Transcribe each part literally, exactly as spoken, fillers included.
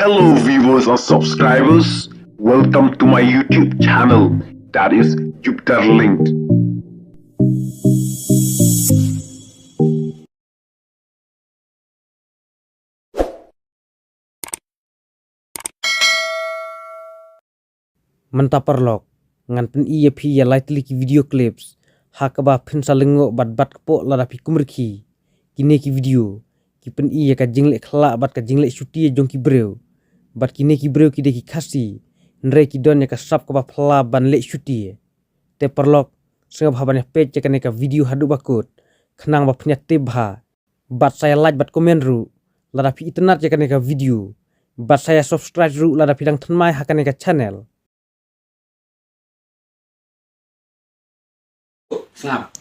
Hello viewers and subscribers, welcome to my YouTube channel, that is Jupiter Linked. Mynta paralok, ngan pyni ïa phi ïa lai tylli ki video clips ha kaba phin sa lyngngoh bad bat kpoh lada phi kum rkhie. Kine ki video ki pyni ïa ka jingleh khlak bad ka jingleh shuti jong ki briew. Bad kine ki briew ki dei ki Khasi, hynrei ki don ïa ka sap kaba phylla ban leh shuti. Te paralok, sngewbha ban ïa peit ïa kane ka video haduh ba kut, khnang ba phin ïa tip bha. Bad sa ïa like bad comment ruh lada phi itynnad ïa kane ka video. Bad sa ïa subscribe ruh lada phi dang thymmai ha kane ka channel. Sngap.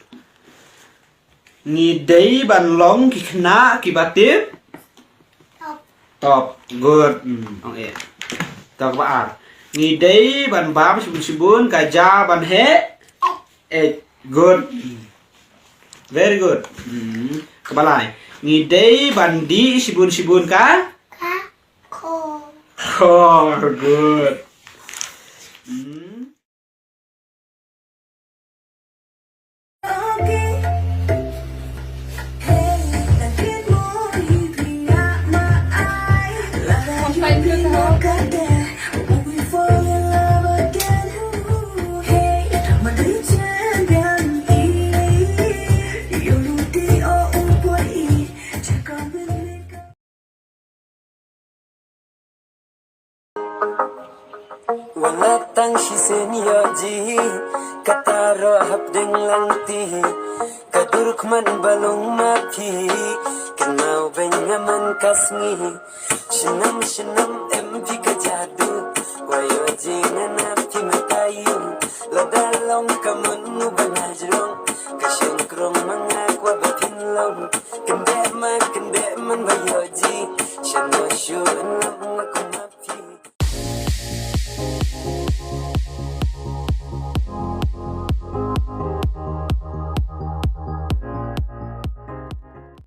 Ngi dei ban long ki khynnah kiba tip top. Good. Hmm, ong eh. Kaba ar. Ngi dei ban bam shibun shibun ka ja ban heh. Eh, good. Hmm. Very good. Hmm. Kaba lai. Ngi dei ban dih shibun shibun ka? Ka khor. Khor, good. Hmm. Wat la tang shisien ïoh jingïeit, kata ruh hapdeng lynti. Ka dur khmat ba long ma phi, ka nau beiñ nga man ka sngi. Snem snem em phi ka jadu, wat ïoh jingïeit na phi ma ka ïung. Lada long ka mon u ba nga jrong, ka shong krong ma nga kwah ba phin long. Kyndit ma kyndit man ba ïoh